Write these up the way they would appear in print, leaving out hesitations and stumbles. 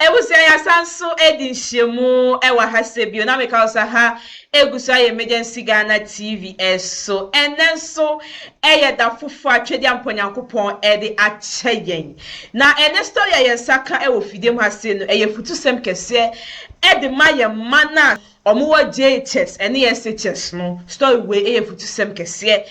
Ebusua yɛasan so adi nhyiamu wɔ ha sɛ bio na meka wo sɛ ha egu so ayɛ Emergency Ghana TV so. Ɛnnɛ nso ɛyɛ da foforɔ a Twedeampɔ Nyankopɔn de akyɛ yɛn. Na ɛnnɛ story a yɛn nsa ka wɔ fidie mu ha sei no ɛyɛ futusɛm kɛseɛ de ma yɛn mma no a wɔwɔ JHS ne SHS no. Story wei ɛyɛ futusɛm kɛseɛ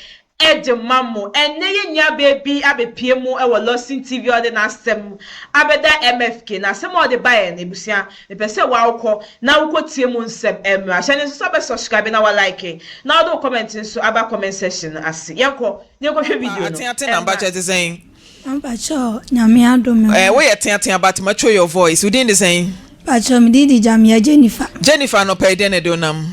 de ma mo. Ɛnnɛ yɛn nuabaa bi abɛpue mu wɔ Lawson TV a ɔde n'asɛm abɛda MFK. Na asɛm a ɔde baeɛ no, abusua, mepɛ sɛ woakɔ na wokɔtie mu nsɛm mmra. Hyɛ no nso sɛ wobɛ subscribe na wa like na wode wo comment nso aba comment section no ase. Yɛnkɔ na yɛnkɔhwɛ video no Ateate na mmra. mpakyɛ te sɛn? Mpakyɛw Nyame adom me Eh, ho. woyɛ teatea but mature your voice. Wo din de sɛn? Mpakyɛw me din de Gyamea Jennifer. Jennifer anɔpa yi dɛn na ɛde wo nam?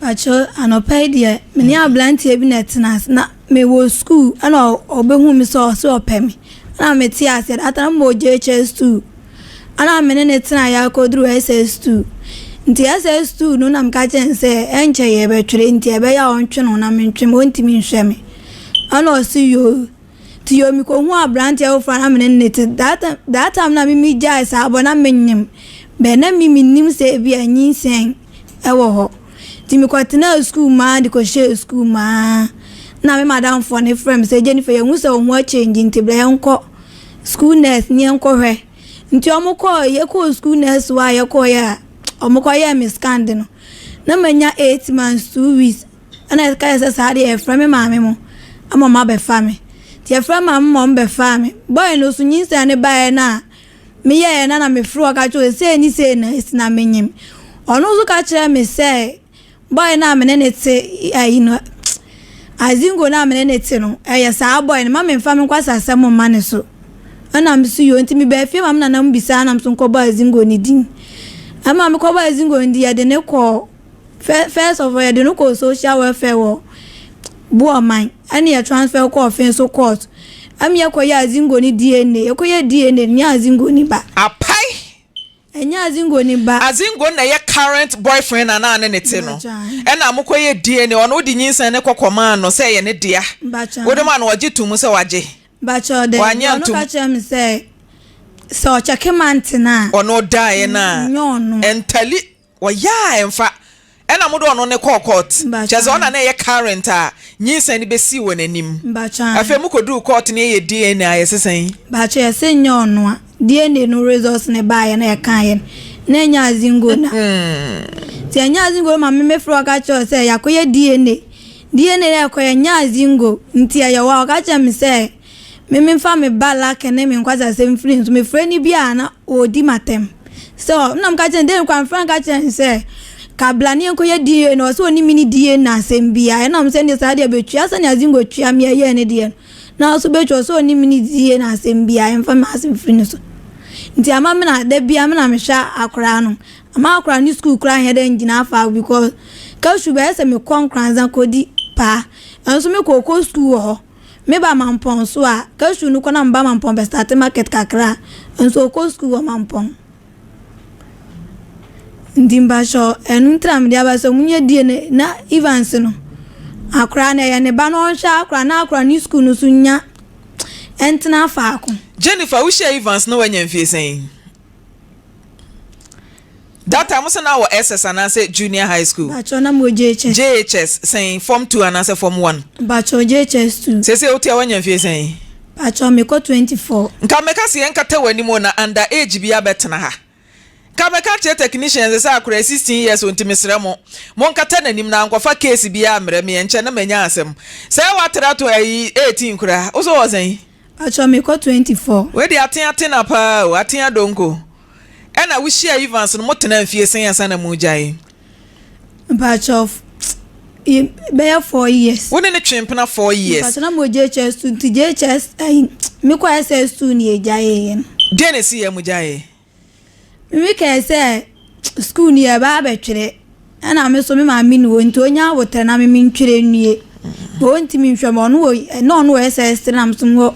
Pakyɛw, anɔpa yi deɛ me ne abranteɛ bi na ɛtena ase na me wɔ school ɛna ɔbɛhu me sɛ ɔse ɔpɛ me ɛna me te aseɛ that time na mewɔ JHS 2 ɛna me ne ne tena yɛ akɔduru SS 2 nti SS 2 no na meka kyerɛ no sɛ ɛnkyɛ yɛbɛtwere nti ɛbɛyɛ a ɔntwe ne ho na mentwe me ɔntumi nhwɛ me ɛna ɔse yoo nti yoo mekɔhu abranteɛ foforɔ a na me ne no te that time that time na me megyae saa bɔ na menyem bɛ na me mennim sɛ ebi a nyinsɛn wɔ hɔ. Nti mekɔtenaa sukuu mu ara de kɔhyɛɛ sukuu mu ara na me madamfoɔ no frɛ me sɛ Jennifer yɛhu sɛ wo ho akyɛngyi nti bra yɛnkɔ sukuu nurse ne yɛnkɔhwɛ. Nti wɔn kɔɔ yɛkɔɔ sukuu nurse hɔ a yɛkɔeɛ a wɔkɔyɛɛ me scan de no na manya 8 months 2 weeks ɛna ɛka yɛ sɛ saa deɛ yɛfrɛ me maame mo ama wɔn abɛfa me. Nti yɛfrɛ maame ma wɔn bɛfaa me. Boy no so nyinsɛn no baeɛ no a meyɛɛ na na mefiri hɔ ka kyerɛ sei ne sei na esi na menyim. Ɔno nso ka kyerɛ me sɛ boy no a me ne ne te ayi no Azingo no a me ne ne te no ɛyɛ saa boy no ma memfa me nkwasasɛm mma ne so. Ɛna me so yo nti mebaa fie ma me nana mu bisaa na me so nkɔbɔ Azingo ne din. Ɛma mekɔbɔ Azingo ne din yɛde ne kɔɔ first of all yɛde no kɔɔ social welfare wɔ Boaman ɛne yɛ transfer kɔɔ Finso court. Ɛmi yɛkɔyɛ Azingo ne DNA yɛkɔyɛ DNA no nyɛ Azingo ne ba. Apae! Ɛnyɛ Azingo ne ba. Azingo na ɛyɛ current boyfriend a na ne ne te no. Ɛna mokɔyɛ DNA ɔno wode nyinsɛn ne kɔkɔmaa no sɛ ɛyɛ ne dea. Wode ma no ɔgye to mu sɛ wagye. Bakyɛ dɛ Wanyɛ ɔno ntom. ka kyerɛ me sɛ sɛ ɔkyɛke mante no a. Ɔno daeɛ no a. Nyɛ ɔno. Ɛntali ɔyɛ a ɛmfa. Ɛna mode ɔno ne kɔɔ court. Kyerɛ sɛ ɔna na ɛyɛ current a nyinsɛn no bɛsii wɔ n'anim. Bakyɛ. Afei mokɔduruu court no yɛyɛ DNA a yɛse sɛn? Bakyɛ yɛse nyɛ ɔno a DNA no results ne baeɛ na yɛkaeɛ no na ɛnyɛ Azingo na. Nti ɛnyɛ Azingo no ma me mefrɛ ɔka kyerɛ sɛ yɛakɔyɛ DNA. DNA na yɛkɔyɛ nyɛ Azingo nti ɛyɛ wɔ a ɔka kyerɛ me sɛ me memfa me ba luck ne me nkwasasɛm mfiri nso mefrɛ no bi a na ɔredi m'atɛm sɛ na meka kyerɛ no dɛn kora mefrɛ no ka kyerɛ no sɛ kabla ne yɛnkɔyɛ DNA no ɔsɛ ɔne me ne DNA asɛm biara ɛna ɔmo sɛ ne saa deɛ bɛtua sɛnea Azingo tua me ɛyɛɛ ne deɛ no na ɔso bɛtua ɔsɛ ɔne me ne DNA asɛm biara ɛmfa me asɛm firi no so nti ama me na da bia me na mehwɛ akwaraa no ama akwaraa ne school koraa nyɛ dɛ ngyina afa because kasu bɛyɛ sɛ mekɔ Nkoranza kɔdi paa ɛnso mekɔ kɔ school wɔ hɔ meba Mampɔn so a kasu no kɔ na meba Mampɔn bɛ start market kakra nso ɔkɔ school wɔ Mampɔn nti mpakyɛw ɛno nti na mede aba sɛ munyɛ DNA na Evans no akwaraa no ɛyɛ ne ba na ɔnhwɛ akwaraa na akwaraa ne school no so nya ɛntena faako. Jennifer wohyia Evans na wanya mfie sɛn? That time sɛ na wɔ SS anaasɛ junior high school? Bakyɛw na mo JHS. JHS sɛn form 2 anaasɛ form 1? Bakyɛw JHS 2. Sɛsɛ wote a wanya mfie sɛn? Bakyɛw mekɔ 24. Nka mɛka sɛ yɛnkata w'anim o na under age bi abɛtena ha. Nka mɛka kyerɛ technicians sɛ akora 16 years o nti mesrɛ mo monkata n'anim na ankɔfa case biara mmerɛ me ɛnkyɛ na manya asɛm. Sɛ woatra to ayi 18 koraa wo so wɔ sɛn? Bakyɛw mekɔ 24. Wei de ate ate na paa o ate adonko. Ɛna wohyia Evans no motena mfie sɛn ansa na mu gyae? Bakyɛw bɛyɛ 4 years. Wo ne ne twe mpena 4 years. Bakyɛw na mo JHS 2 nti JHS ɛyi mekɔ SS 2 ne yɛgyaeɛ no. Deɛ na esi yɛ mu gyae? Mimi kɛɛ sɛ school ni yɛba abɛtwerɛ ɛna me so me maame ni hɔ nti onya abotire na me mentwerɛ nwie. Ɔntumi nhwɛ me ɔno wɔ na ɔno wɔ SS 3 na me so wɔ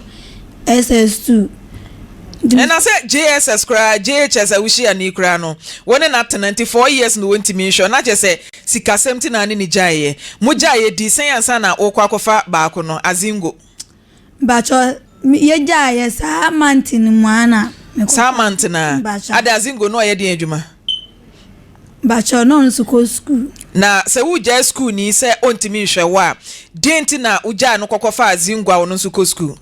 SS 2. Ɛna sɛ JSS koraa JHS a wohyia ne koraa no wo ne no atena nti 4 years na wɔntumi nhwɛ na kyerɛ sɛ sikasɛm ti na ne ne gyaeɛ. Mo gyaeɛ di sɛn ansa na wokɔ akɔfa baako no Azingo? Bakyɛ yɛgyaeɛ saa month no mu ana. Saa month no ara. Ada Azingo no ɔyɛ deɛn adwuma? Mpakyɛw na ɔno nso kɔ sukuu. Na sɛ wogyae sukuuni sɛ ɔntumi nhwɛ wo a, deɛn nti na wogyae no kɔkɔfaa Azingo a ɔno nso kɔ sukuu?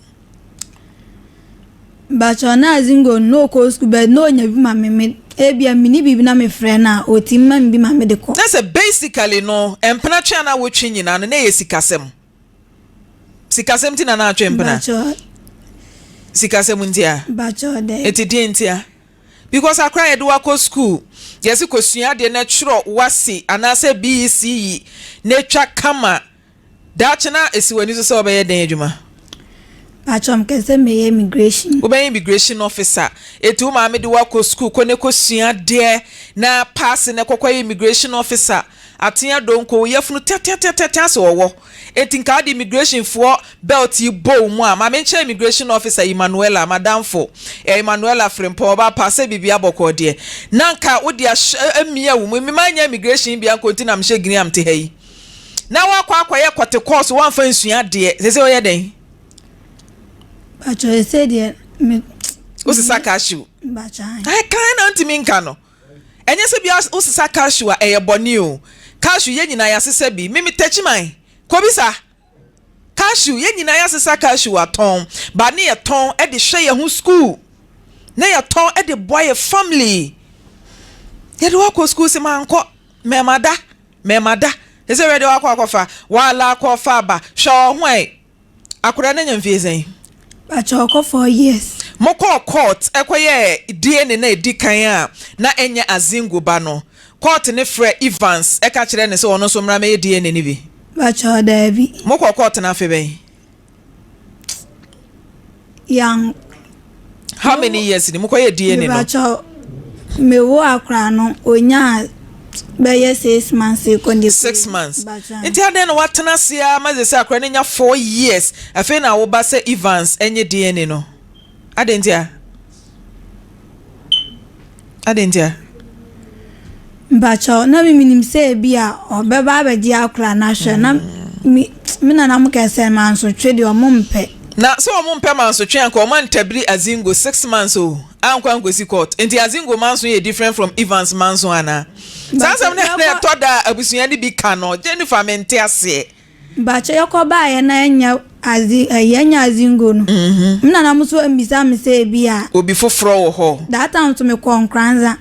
Mpakyɛw na Azingo no na ɔkɔ sukuu but na ɔnya bi ma me me ebia menni biribi na mefrɛ no a ɔtumi ma me bi ma mede kɔ. Na sɛ basically no mpena twe a na wotwe nyinaa no na ɛyɛ sikasɛm. Sikasɛm nti na na atwe mpena? Mpakyɛw. Sikasɛm nti a? Mpakyɛw dɛ. Eti deɛ nti a? Because akora yɛde wo akɔ school, yɛse kɔsua adeɛ na twerɛ WASSCE anaasɛ BECE na twa kama. Daakye na esi w'ani so sɛ wobɛyɛ dɛn adwuma? Mpakyɛw mekɛ sɛ mɛyɛ immigration. Wobɛyɛ immigration officer. Eti wo maame de wo akɔ school kɔ na kɔsua adeɛ na paase na kɔkɔyɛ immigration officer. Atea donko, wo yafunu teateateatea sɛ ɔwɔ. Enti nka wode immigration foɔ belt yi bɔ wo mu a, ma menkyerɛ immigration officer Emmanuella, m'adamfo, eh, Emmanuella Frimpong, ɔba pa, sɛ biribi abɔkɔɔ deɛ, na nka wode ahyɛ, amia wo mu. Me manyɛ immigration bi anko nti na mehyɛ green a mete ha yi. Na woakɔ akɔyɛ kɔte course, woamfa nsua adeɛ, seesei woyɛ dɛn? Mpakyɛ seesei deɛ me. Wosesa cashew. Mpakyɛ. Kan na ntumi nka no. Ɛnyɛ sɛ bia wo sesa cashew a ɛyɛ bɔne o. Cashew yɛn nyinaa yɛasesa bi. Me me Techiman, kɔbisa. Cashew yɛn nyinaa yɛasesa cashew atɔn. But ne yɛtɔn de hwɛ yɛn ho school. Na yɛtɔn de boa yɛ family. Yɛde wo akɔ school se mankɔ, mɛmada, mɛmada. Ɛsɛ wɛde wakɔ akɔfa, wala akɔfa aba. Hwɛ ɔho ɛ. Akwadaa no anya mfie sɛn? Pakyɛ ɔkɔ 4 years. Mokɔɔ court kɔyɛɛ DNA no a ɛdi kan a na ɛnyɛ Azingo ba no, court no frɛɛ Evans ka kyerɛɛ no sɛ ɔno nso mmra mmɛyɛ DNA no bi? Pakyɛ daabi. Mokɔɔ court no afe bɛn? Yan. How many years ni mokɔyɛ DNA no? Mepakyɛw mewo akora no onyaa bɛyɛ 6 months kɔ ne 6 months. Nti adɛn na watena ase ara ma sɛ akora no nya 4 years, afei na woba sɛ Evans nye DNA no? Adɛn nti a? Adɛn nti a? Mpakyɛw na me minim sɛ ebi a ɔbɛba abɛgye akora no ahwɛ na me nana mo kɛsɛ mansotwe deɛ ɔmo mpɛ. Na sɛ ɔmo mpɛ mansotwe anka ɔmo antabiri Azingo 6 months o, ankɔ ankɔsi court. Nti Azingo manso yɛ different from Evans manso anaa? Saa asɛm no na ɛtɔ da a abusua no bi ka no, Jennifer, mente aseɛ. Mpakyɛ yɛkɔ baayɛ na ɛnyɛ azi ɛyɛ ɛnyɛ Azingo no. Me nana mo so mbisa me sɛ ebi a. Obi foforɔ wɔ hɔ. That time nso mekɔ Nkoranza.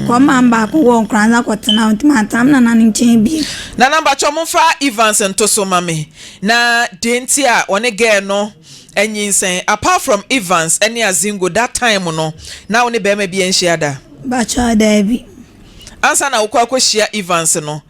Kɔ maa baako wɔ Nkoranza kɔtena hɔ nti mantena me nana no nkyɛn bio. Nana mpakyɛ momfa Evans nto so ma me na deɛ nti a ɔne girl no anyinsɛn, apart from Evans ne Azingo, that time no na wo ne barima bi anhyia da? Mpakyɛ daabi. Ansa na wokɔ akɔhyia Evans no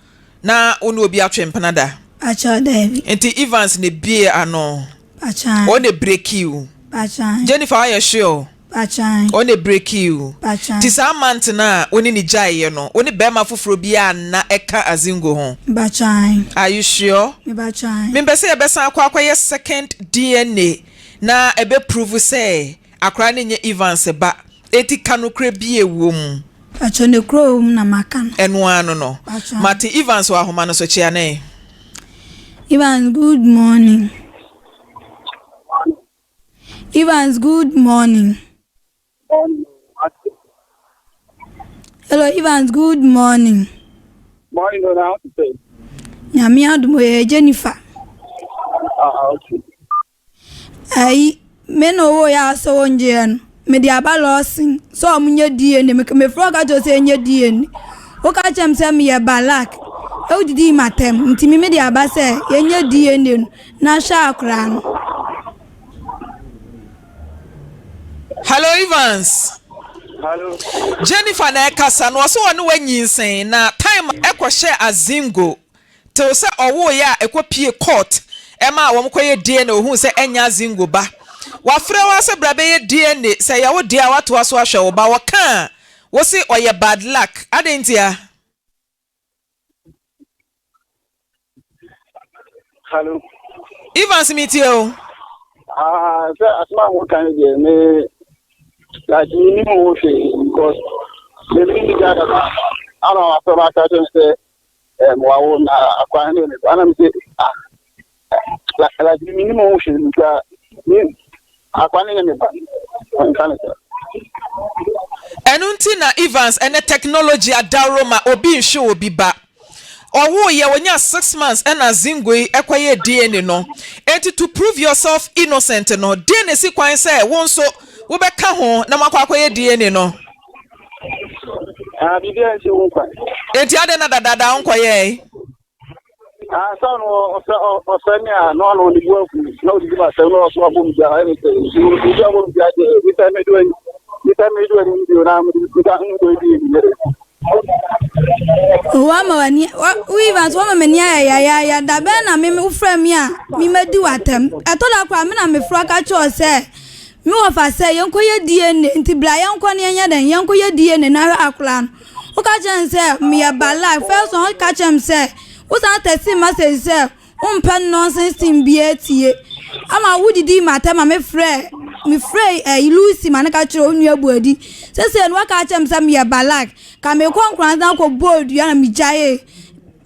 na wo ne obi atwe mpena da? Mpakyɛ daabi. Nti Evans na ebie ano? Mpakyɛ. Ɔno na ebreaki wo? Mpakyɛ. Jennifer, woayɛ sure? Mpakyɛ. Ɔno na ebreaki wo? Mpakyɛ. Nti saa month no a wo ne no gyaeɛ no, wo ne barima foforɔ biara anna ɛka Azingo ho? Mpakyɛ. Are you sure? Mepakyɛ. Mempɛ sɛ yɛbɛsan akɔ akɔyɛ second DNA na ɛbɛ prove sɛ akwadaa no nyɛ Evans ba. Enti ka nokorɛ bi a ɛwɔ mu. Mpakyɛ nokorɛ wɔ mu na maka no. Ɛno ara no. Mpakyɛ. Mate Evans wɔ ahoma no so, kyea no ɛ. Evans, good morning. Evans, good morning. Hello Evans, good morning. Morning, no, how to say? Nyame adom oyɛ Jennifer. Ah, okay. Ayi, me na owó yɛ asɛ wɔn gyeɛ no. Mede aba lɔɔsen sɛ ɔmo nyɛ DNA. Mefrɛ ɔka kyerɛ sɛ ɛnyɛ DNA. Woka kyerɛ me sɛ meyɛ balak. Ɛwodidi m'atɛm nti me mede aba sɛ yɛnyɛ DNA no na hwɛ akwaraa no. Hello Evans. Hello. Jennifer na ɛkasa no, ɔsɛ ɔne wanyinsɛn na time ɛkɔhyɛ Azingo till sɛ ɔwoeɛ a ɛkɔpie court ɛma a wɔn kɔyɛ DNA, ohun sɛ ɛnyɛ Azingo ba. Wafrɛ wo sɛ bra bɛyɛ DNA, sɛ ɛyɛ wo deɛ a watoa so ahwɛ wo ba. Wɔka a wo se ɔyɛ bad luck. Adɛn ntia? Hello. Evans, metie o. Ah, sɛ asɛm a woka no deɛ, me like menim ho hwee because mebere bi gya dada ana wafrɛ m aka kyerɛ me sɛ wawo na akwan ne me ba na me sɛ ah, like menim ho hwee nka me akwan ne me ba nka ne sɛ. Ɛno nti na Evans ɛnɛ technology adaworo ma obi nhwe obi ba. Ɔwooyɛ ɔnyaa 6 months ɛna Zingoi ɛkɔyɛɛ DNA no. Enti to prove yourself innocent no, deɛ na esi kwan sɛ wo nso wobɛka ho na moakɔ akɔyɛ DNA no? Ah, biribiara nsi ho kwan. Enti adɛn na dadaada wonkɔyɛe? Ah, sɛ ɔno ɔfrɛ ɔfrɛ me a na ɔno ne bu afu na ɔdidi ma asɛm na ɔso abɔ mu gya ɛne sɛ nti abɔ mu gya deɛ nipa mi do ani nipa mi do ani bio na nipa nkɔ edi ebi yɛ. Woama w'ani wo Evans woama m'ani ayɛ yayaaya da bɛn na me wofrɛ me a memadi w'atɛm ɛtɔ da koraa me na mefrɛ ka kyerɛ wo sɛ me wɔfa sɛ yɛnkɔyɛ DNA nti bra yɛnkɔ ne yɛnyɛ dɛn yɛnkɔyɛ DNA na hwɛ akwadaa no woka kyerɛ no sɛ meyɛ balak first one woka kyerɛ me sɛ wosan tɛsi message sɛ Wompɛ nonsense thing biaa tie. Ama wo didi m'atɛm ma me frɛ me frɛ ɛyi Lucy ma ne ka kyerɛ onua Buadi. Sesei no waka akyerɛ me sɛ meyɛ balak. Ka me kɔ Nkoranza kɔ bɔɔ dua na me gyaee.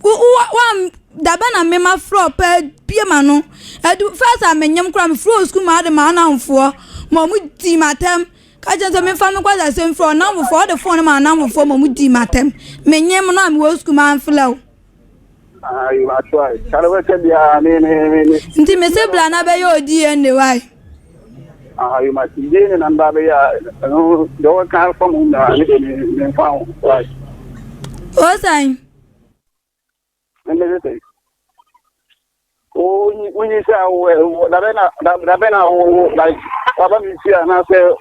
Wo wo wa da bɛn na me ma frɛ wo paa bie m'ano. Adu first a me nyem koraa me frɛ wo school ma ade m'anamfoɔ ma ɔmo dii m'atɛm. Ka kyerɛ no sɛ memfa me nkwaseasɛm mfiri ɔnamfofoɔ ɔde phone no ma anamfofoɔ ma ɔmo dii m'atɛm. Me nyem no a mewɔ school mamfrɛ wo. Nti mese bra na bɛyɛ o DNA why? O sɛn? Wonyi sɛ dabɛ na dabɛ na wo like waba mi fi anaasɛ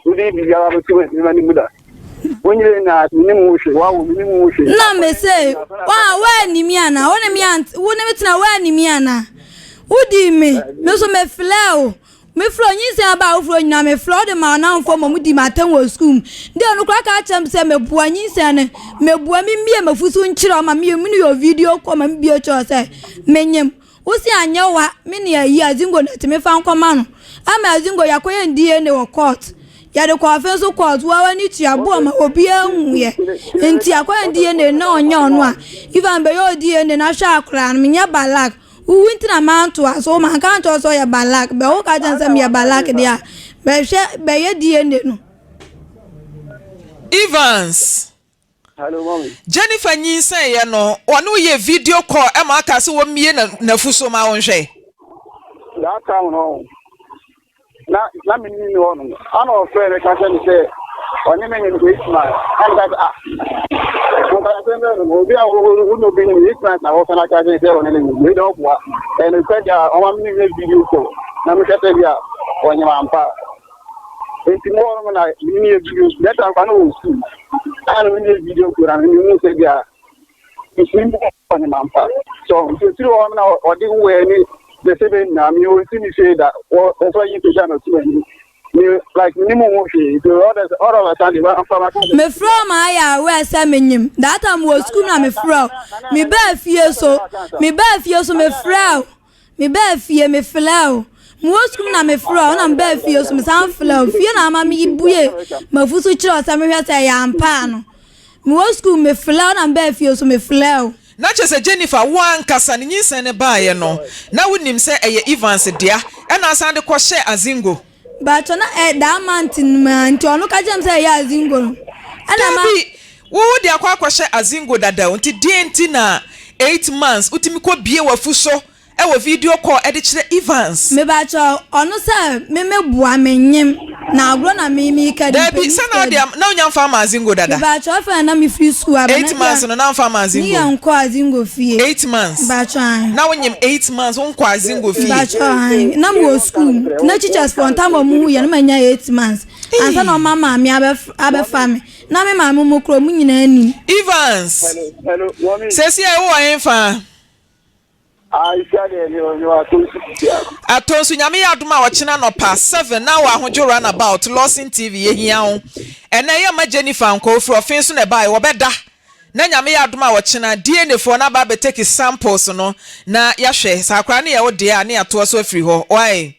wode biribiara bɛto m'anim da. Wonyere na menim wo hwee, wawo menim wo hwee. Na me se, wa woanni me ana? Wo ne me ant wo ne me tena woanni me ana? Wodii me, me nso mefrɛɛ wo. Mefrɛ wo, nyinsɛn aba a wofrɛ wo nyinaa mefrɛ wo de ma w'anamfoɔ ma wɔdi m'atɛm wɔ sukuu mu. Deɛ ɔno koraa ka kyerɛ me sɛ meboa nyinsɛn no, meboa memmie m'afu so nkyerɛ wo ma me ne yɛ video call ma mebie kyerɛ wo sɛ menyem. Wo se anyɛ wa me ne ayi Azingo na tumi fa nkɔma no ama Azingo yakɔyɛ no DNA wɔ court yɛde kɔ afe nso court wa wani tua boɔ ma obiara hu yɛ nti akɔyɛ no DNA na ɔnyɛ ɔno a Ivan bɛyɛ o DNA na hwɛ akora no menyɛ balak wowu nti na mantoa so manka nkyerɛ sɛ ɔyɛ balak bɛ wo ka kyerɛ sɛ meyɛ balak deɛ a bɛhwɛ bɛyɛ DNA no. Evans. Hello, mommy. Jennifer nyinsɛneeɛ no, ɔne wo yɛɛ video call ma aka sɛ wɔmmie n'afu so ma wonhwɛ? That time no, na na me ni hɔ no, ana ɔfrɛ me ka kyerɛ me sɛ ɔne me nyim 8 months. Ana ka sɛ ah, nka sɛ mbɛ no obi a wo ne obi nyim 8 months na wɔfɛ na ka kyerɛ sɛ ɔne ne nyim. Wei dɛ ɔboa. Ɛno kura deɛ ɔma me nyɛ video call na mehwɛ sɛ bi a ɔnyim ampa. Nti mo hɔ no na me ne yɛ video that time kwa na wɔ sukuu a na me ne yɛ video call na me hu sɛ bi a mfiri mu ɔne mampa so nti ofiri hɔ na ɔde wɔ ne the sɛ bɛ nyinaa me ɔnsi me fie da wɔfa yi pagya na ɔsi m'anim me like me ne mu ho hwee nti all the all of a sudden wɔamfa ma Mefrɛ wo ma ayɛ aware sɛ menyim. That time wɔ sukuu mu na mefrɛ wo. Mebaa fie so, mebaa fie so mefrɛ wo. Mebaa fie, mefrɛɛ wo. Mewɔ sukuu mu na mefrɛɛ wo, na mebaa fie so mesan frɛɛ wo. Fie na ama mebue m'afu so kyerɛ wo sɛ mehwɛ sɛ ɛyɛ ampa a no. Mewɔ sukuu mu mefrɛɛ wo na mebaa fie so mefrɛɛ wo. Na kyerɛ sɛ Jennifer, wo ankasa ne nyinsɛn no baeɛ no, na wonim sɛ ɛyɛ Evans dea, ɛna asan de kɔhyɛɛ Azingo. Mpakyɛ na ɛyɛ that month no mu ara nti ɔno ka kyerɛ me sɛ ɛyɛ Azingo no. Ɛna ma. Dabi, wo wode akɔ akɔhyɛ Azingo dada o, nti deɛn nti na 8 months wotumi kɔ bue w'afu so wɔ video call de kyerɛ Evans? Mepakyɛ ɔno sɛ me me boa me nyem na agorɔ na me me ka di Dabi, mpɛ sɛ na sika ɔde ama, na wonya mfa ama Azingo dada? Mepakyɛ ɔfɛ na na me firi school aba na 8 months no na mfa ama ne Azingo? yɛ nkɔ Azingo fie. 8 months? Mepakyɛ ae. Na wonyem 8 months wonkɔ Azingo fie? Mepakyɛ ae, na me wɔ school mu na teachers foɔ ntam a ɔmo hu yɛ no ma nya 8 months ansa na ɔma maame abɛf abɛfa me na me maame mo kora ɔmo nyinaa nim. Evans, Hello, hello, mommy. Seesei wowɔ hefa? Ah, isia deɛ ne ne wa to nsu sia. Atɔ nso Nyame yɛ adom a ɔkyena anɔpa 7 na wɔ Ahodwo Runabout, Lawson TV, yɛhia wo. Ɛnɛ yɛmma Jennifer nkɔ, ɔfiri ɔfe so na ɛbaeɛ, wɔbɛda. Na Nyame yɛ adom a ɔkyena DNA foɔ no aba abɛtake samples no na yɛahwɛ sɛ akwadaa no yɛ wo deɛ a na yɛatoa so afiri hɔ. Wai?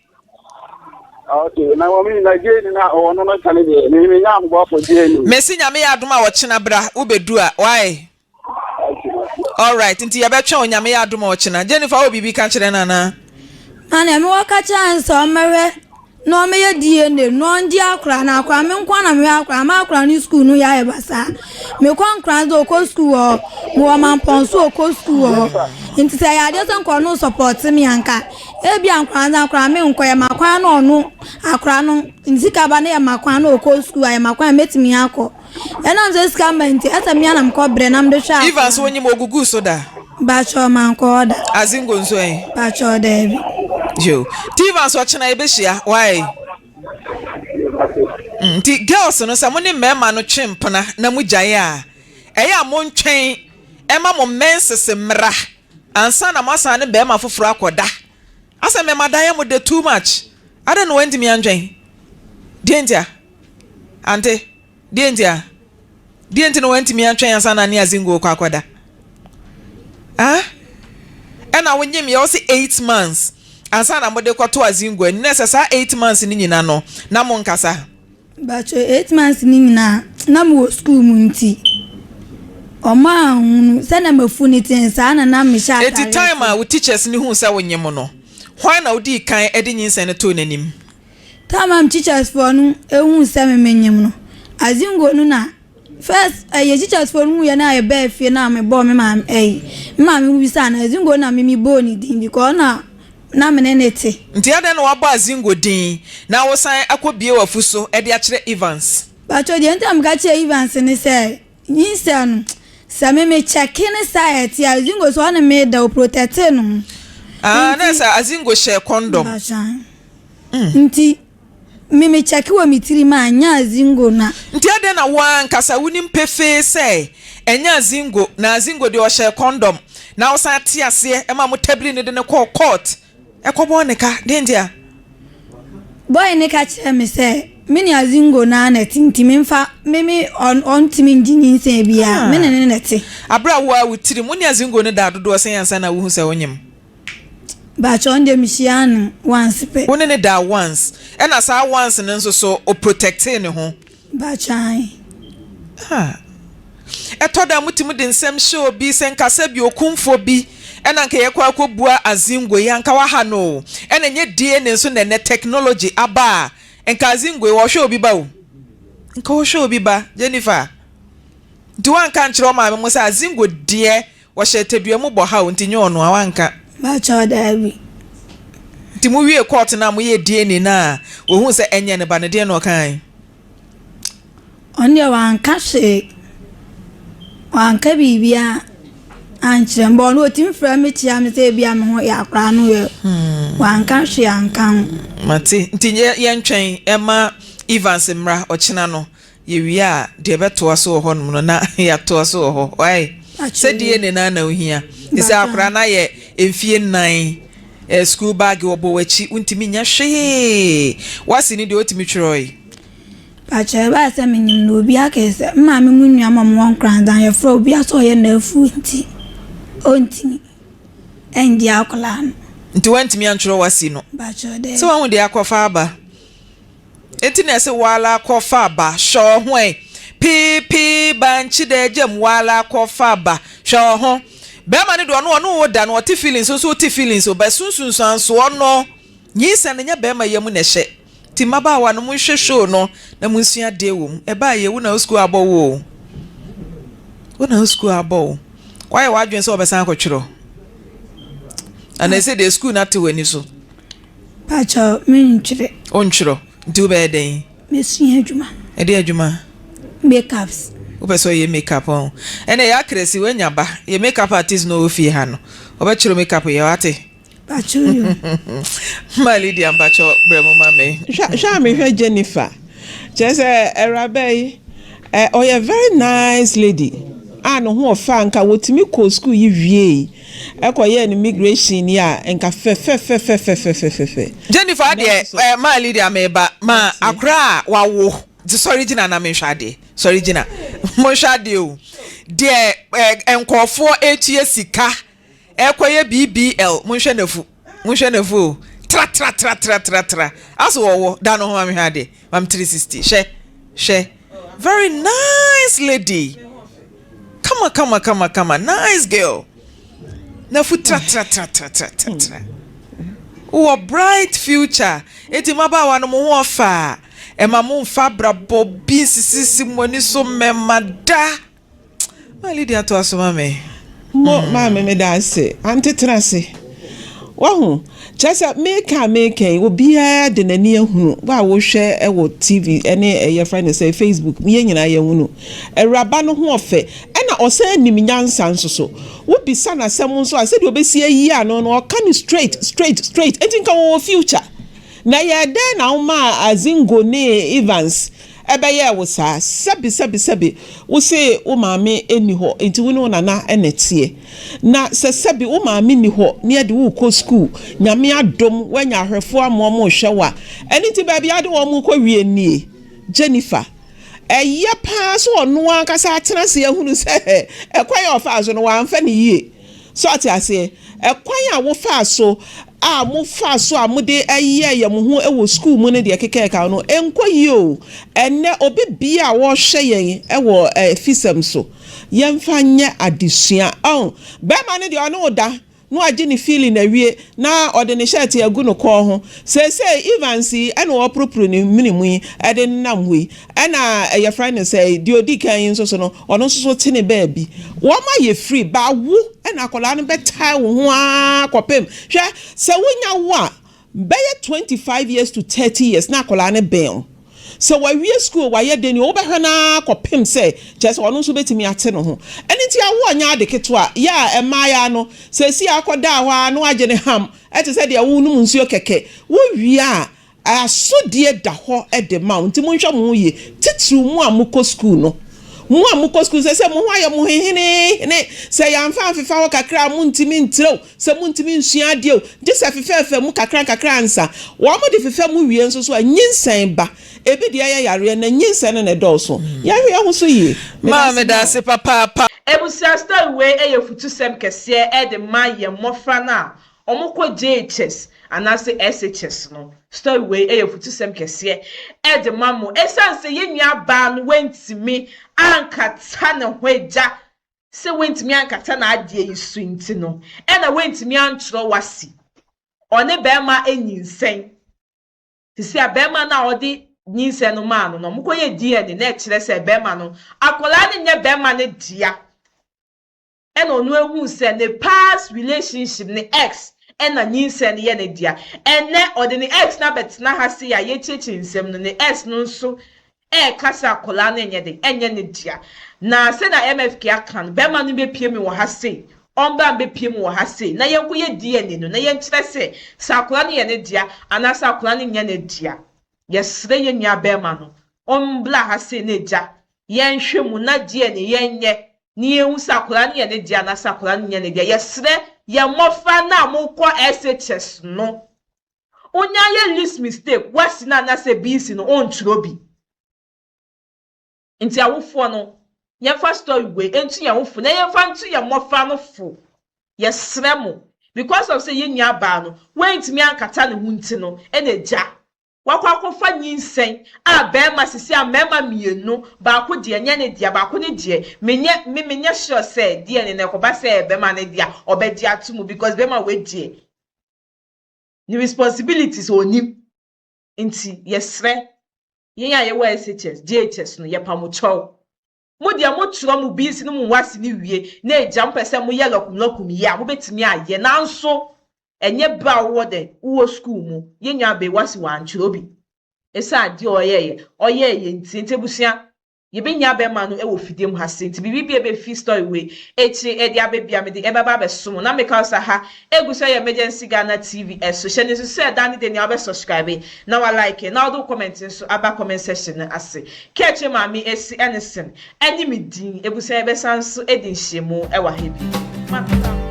Okay, na wɔn na DNA na ɔwɔ no no ka ne deɛ, me me nya ahoboafo DNA. Mesi Nyame yɛ adom a ɔkyena bra, wobɛdu a, wai? Alright, nti yɛbɛtwɛn o, Nyame yɛ adom a ɔkyena. Jennifer, wowɔ biribi ka kyerɛ no anaa? Na nea mewɔ ka kyerɛ no sɛ ɔmmɛhwɛ. na ɔmmɛyɛ DNA no na ɔngye akora no. Akora me nko ara na mehwɛ akora no. M'akora no sukuu no yɛ ayɛ basaa. Mekɔ Nkran nso ɔkɔ sukuu wɔ hɔ. Mewɔ Mampɔn nso ɔkɔ sukuu wɔ hɔ. Nti sɛ ɛyɛ adeɛ sɛ nka ɔno sɔpɔte me a nka ebia Nkran dze akora no menkɔ. Yɛma kwan na ɔno akora no ne sika ba na yɛma kwan na ɔkɔ sukuu a yɛma kwan a mɛtumi akɔ. Ɛnam sɛ sika mma nti, ɛsɛ me ara na mekɔ brɛ na mede hwɛ akwadaa Evans no. wonyim ogugu so da? Mpakyɛw mankɔ hɔ da. Azingo nso ɛ? Mpakyɛw daabi. Yo. Nti Evans ɔkyena yɛbɛhyia, why? Mm, nti girls no sɛ mo ne mmarima no twe mpena na mo gyae a, ɛyɛ a montwɛn ɛma mo menses mmra ansa na moasan ne barima foforɔ akɔda. Asɛ mmarima da yɛ mo dɛ too much. Adɛn na wantumi antwɛn? Deɛ ntia? Ante? Deɛ nti a? Deɛ nti na wantumi antwɛn ansa na ne Azingo rekɔ akɔda? Ah? Ɛna wonyem yɛ ɔse 8 months ansa na mode kɔto Azingo ani na ɛsɛ saa 8 months no nyina no na mo nkasa. Mpakyɛ 8 months no nyinaa na mewɔ school mu nti ɔmo anhunu sɛnea mafu no te saa na na mehyɛ ataadeɛ. Eti time a wo teachers no huu sɛ wonyem no, hwan na wodii kan de nyinsɛn no too n'anim? Time a me teachers foɔ no huu sɛ me menyem no, Azingo no na first ɛyɛ teachers foɔ no hu yɛ na yɛbaa fie na me bɔɔ me maame ɛyi me maame bisaa no Azingo na me me bɔɔ ne din because na na me ne ne te. Nti adɛn na wabɔ Azingo din na wosan akɔ bue w'afu so de akyerɛ Evans? Pakyɛw deɛ nti a meka kyerɛɛ Evans ne sɛ Nyinsɛn no, sɛ me me kyɛke ne saa a ɛte a, Azingo sɛ ɔne me da o protɛtee ne ho. Ah, na sɛ Azingo hyɛ kɔndɔm. Mpakyɛw. Nti me me kyɛke wɔ me tirim a, nyɛ Azingo na. Nti adɛn na wo ara ankasa wonim pefee sɛ ɛnyɛ Azingo, na Azingo deɛ ɔhyɛɛ kɔndɔm, na wosan te aseɛ ma mo tabiri no de no kɔɔ court kɔbɔɔ ne ka, deɛ nti a? Boy no ka kyerɛɛ me sɛ me ne Azingo no ara na ɛte nti memfa me me ɔntumi ngye nyinsɛn biara, me ne no na ɛte. Aberɛ a wo ara wo tirim, wo ne Azingo no daa dodoɔ sɛn ansa na wohu sɛ wonyem? Mpakyɛ ɔno deɛ mehyiaa no once pɛ. Wo ne no daa once, ɛna saa once no nso so o protectee ne ho? Mpakyɛ ae. Ah. Ɛtɔ da a motumi de nsɛm hyɛ obi sɛ nka sɛ bi okumfoɔ bi ɛna nka yɛkɔ akɔbua Azingo yi anka waha no o. Ɛna ɛnyɛ DNA nso na ɛnɛ technology aba a nka Azingo yi ɔhwɛ obi ba o. Nka ɔhwɛ obi ba Jennifer. Nti woanka ankyerɛ wo maame mo sɛ Azingo deɛ Wɔhyɛ tadua mu bɔ haw nti nyɛ ɔno a wanka. Mpakyɛw daabi. Nti mo wiee court no a mo yɛɛ DNA no a wɔhuu sɛ ɛnyɛ ne ba no deɛn na ɔkaae? Ɔno deɛ wanka hwee, wanka biribiara ankyerɛ me but ɔno ɔtumi frɛ me kyia me sɛ ebia me ho yɛ akwadaa no yɛ wanka hwee anka ho. Mate, nti yɛntwɛn ɛma Evans mmra ɔkyena no Yɛwie a, deɛ ɛbɛtoa so wɔ hɔnom no, na yɛatoa so wɔ hɔ. Wai? Sɛ DNA no ara na wohia. Te sɛ akwadaa no ayɛ mfie nnan, eh, school bag wɔbɔ w'akyi, wontumi nyɛ hwee. W'ase no deɛ wotumi twerɛe. Pakyɛ ɛbaa sɛ menyim no obi akɛɛ sɛ me maame mu nua ma ɔmo wɔ Nkoranza yɛfrɛ obi a sɛ ɔyɛ n'afuo nti ɔntumi ɛngye akwadaa no. Nti woantumi antwerɛ w'ase no? Pakyɛ daabi. Sɛ woahu deɛ akɔfa aba. Enti na ɛse woara kɔ fa ba, hwɛ ɔho ɛ. Pii pii bankye dɛ gyam woara kɔ fa ba, hwɛ ɔho. Bɛɛma no deɛ ɔno ɔne wo da no ɔte feelings wo nso wote feelings o but so nsunsuansoɔ no nyinsɛn no nyɛ bɛɛma yamu na ɛhyɛ. Nti mmabaawa no monhwɛ show no na monsua adeɛ wɔ mu. Ɛbaa yɛ wo na wo sukuu abɔ wo o. Wo na wo sukuu abɔ wo. Woayɛ w'adwene sɛ wɔbɛsan akɔtwerɛ anaa ɛsɛ deɛ sukuu no ate w'ani so. Pakyɛw, mentwerɛ. Wontwerɛ? Nti wobɛyɛ dɛn? Mɛsua adwuma. Ɛdeɛn adwuma? Makeups. Wopɛ sɛ ɔyɛ makeup ɔn? Ɛnna ɛyɛ akrasi, woanya ba. Yɛ makeup artist na ɔwɔ fie ha no. Ɔbɛkyerɛ makeup yɛ, wate? Pakyɛw yo. Ma Lydia mpakyɛw brɛ mu ma me. Hwɛ a mehwɛ Jennifer. Kyerɛ sɛ awuraba yi ɔyɛ very nice lady a ne ho ɔfɛ a nka wɔtumi kɔɔ sukuu yi wiei ɛkɔyɛɛ no migration yi a nka fɛfɛfɛfɛfɛfɛfɛ. Jennifer adeɛ eh, maa Lydia meba ma akora a wawo nti sɔre gyina na menhwɛ adeɛ sɔre gyina monhwɛ adeɛ o deɛ eh, nkɔɔfoɔ ɛtua sika ɛkɔyɛ BBL monhwɛ nafu monhwɛ nafu o tra tra tra tra tra tra aso wɔwɔ da no ho ma mehwɛ adeɛ mam 360 hwɛ hwɛ very nice lady kama kama kama kama nice girl nafu tra tra tra tra tra tra tra. Wowɔ bright future. Enti mmabaawa no mo ho ɔfɛ a, ɛma momfa abrabɔ bi nsisisi mo ani so mmɛma da. Ma Lydia toa so ma me. Mo maame meda ase. Ante tena ase. Wahu? Kyerɛ sɛ meka a meka yi, obiara de n'ani ahunu. Wo a wohwɛ wɔ TV ne yɛfrɛ no sɛ Facebook, yɛn nyinaa yɛhunu. Awuraba no ho ɔfɛ, ɛna ɔsan nim nyansa nso so. Wobisa no asɛm nso a, sɛdeɛ ɔbɛsi ayi ano no, ɔka no straight, straight, straight. Enti nka wɔwɔ future. Na ɛyɛɛ dɛn na womaa Azingo ne Evans ɛbɛyɛɛ wo saa? Sɛbi, sɛbi, sɛbi, wo se wo maame nni hɔ, enti wo ne wo nana na ɛteɛ. Na sɛ sɛbi wo maame nni hɔ na yɛde wo rekɔ sukuu, Nyame adom, woanya ahwɛfoɔ ama wɔrehwɛ wo a, ɛno nti baabi a wode wɔn rekɔwie nie? Jennifer. Ɛyɛ paa sɛ ɔno ankasa atena ase ahunu sɛ ɛkwan a ɔfaa so no, wamfa no yie. So ɔte aseɛ? Ɛkwan a wofaa so a mofaa so a mode yɛɛ mo ho wɔ sukuu mu ne deɛ ɛkeka ho no, ɛnkɔ yie o. Ɛnnɛ, obi biara a ɔrehwɛ yɛn wɔ afisɛm so, yɛmfa nyɛ adesua. Ɔho, barima no deɛ ɔne wo da. na wagye ne feeling awie na ɔde ne shirt agu no kɔn ho. Seesei Evans yi ɛna ɔreporoporo ne mene mu yi de nenam hɔ yi. Ɛna yɛfrɛ no sɛn, deɛ ɔdi kan yi nso so no, ɔno nso so te ne baabi. Wɔn ayɛ free, but wo ɛna akwadaa no bɛtae wo ho ara kɔpem. Hwɛ, sɛ wonya wo a, Bɛyɛ 25 years to 30 years na akwadaa no bɛn wo. Sɛ wawie sukuu o, wayɛ dɛn o, wobɛhwɛ no ara kɔpem sɛ kyerɛ sɛ ɔno nso bɛtumi ate ne ho. Ɛno nti awoɔ nyɛ ade ketewa. Yɛ a mmaayaa no, seesei akɔdaa hɔ ara na wagye ne ham te sɛ deɛ worenom nsuo kɛkɛ. Wowie a, asodie da hɔ de ma wo. Nti monhwɛ mo ho yie, titiriw mo a mokɔ sukuu no. Mo a mokɔ sukuu, seesei mo ho ayɛ mo heheneehene. Sɛ yɛamfa amfefa hɔ kakra a, montumi ntrɛw. Sɛ montumi nsua adeɛ o, gye sɛ fefɛɛfɛ mu kakra nkakra ansa. Wɔde fefɛ mu wie nso so a, nyinsɛn ba. Ebi deɛ yɛ yareɛ, na nyinsɛn no na ɛdɔɔso. Yɛnhwɛ yɛn ho so yie. Maa Medase meda ma wo. ase papaapa. Abusua story wei yɛ futusɛm kɛseɛ de ma yɛn mmɔfra no a wɔn kɔ JHS anaasɛ SHS no. Story wei yɛ futusɛm kɛseɛ de ma mo. Ɛsiane sɛ yɛn nua baa no wantumi ankata ne ho agya Sɛ wantumi ankata n'adeɛ yi so nti no, ɛna wantumi antwerɛ wasi. Ɔne barima anyinsɛn. Sisi a barima no a ɔde nyinsɛn no maa no no, wɔkɔyɛɛ DNA na ɛkyerɛ sɛ barima no, akwadaa no nyɛ barima no dea. Ɛna ɔno ahuu sɛ ne past relationship, ne ex, ɛna nyinsɛn no yɛ ne dea. Ɛnnɛ, ɔde ne ex no abɛtena ha sei a yɛrekyerɛkyerɛ nsɛm no, ne ex no nso reka sɛ akwadaa no nyɛ den, ɛnyɛ ne dea. Na sɛnea MFK aka no, barima no bɛpue me wɔ ha sei, ɔmbra mbɛpue me wɔ ha sei, na yɛnkɔyɛ DNA no, na yɛnkyerɛ sɛ, sɛ akwadaa no yɛ ne dea, anaasɛ akwadaa no nyɛ ne dea. Yɛsrɛ yɛn nua barima no, ɔmbra ha sei na agya, yɛnhwɛ mu na DNA yɛnyɛ, na yɛnhu sɛ akwadaa no yɛ ne dea anaasɛ akwadaa no nyɛ ne dea. Yɛsrɛ yɛn mmɔfra no a mokɔ SHS no, Onya yɛ least mistake wasi no anasɛ BC no ɔntwerɛ bi. Nti awofoɔ no yɛmfa story wei nto yɛn ho fo na yɛmfa nto yɛn mmɔfra no fo. Yɛsrɛ mo because of sɛ yɛn nua baa no wantumi ankata ne ho nti no ɛna agya wakɔ akɔfa nyinsɛn a bɛɛma sisi a mmarima mmienu baako deɛ nyɛ ne dea baako ne deɛ menyɛ me menyɛ sure sɛ DNA no ɛkɔba sɛ ɛyɛ bɛɛma no dea ɔbɛgye ato mu because bɛɛma wei deɛ Ne responsibilities ɔnnim nti yɛsrɛ yɛn a yɛwɔ SHS, JHS no yɛpa mo kyɛw. Mo deɛ mo twerɛ mo BC ne mo WASSCE no wie na agya mopɛ sɛ moyɛ lɔkum lɔkum yi a mobɛtumi ayɛ nanso ɛnyɛ berɛ a wowɔ dɛn wowɔ school mu. Yɛn nua bee WASSCE wantwerɛ bi ɛsiane adeɛ a ɔyɛeɛ ɔyɛeɛ nti. Nti abusua Yɛbɛnya bɛma no wɔ fidie mu ha sei nti biribi bia ɛbɛfi story wei akyire ɛde aba bia mede ɛbɛba abɛso mo na meka wo sɛ ha ɛgu so ɛyɛ Emergency Ghana TV ɛso hyɛ no nso sɛ da ne da nyinaa wobɛ subscribe na wa like na wode wo comment nso aba comment section no ase Kɛkyɛ maame asi ɛne sen ɛne me din abusua yɛbɛsan nso adi nhyiamu ɛwɔ ha bio. Makra mo.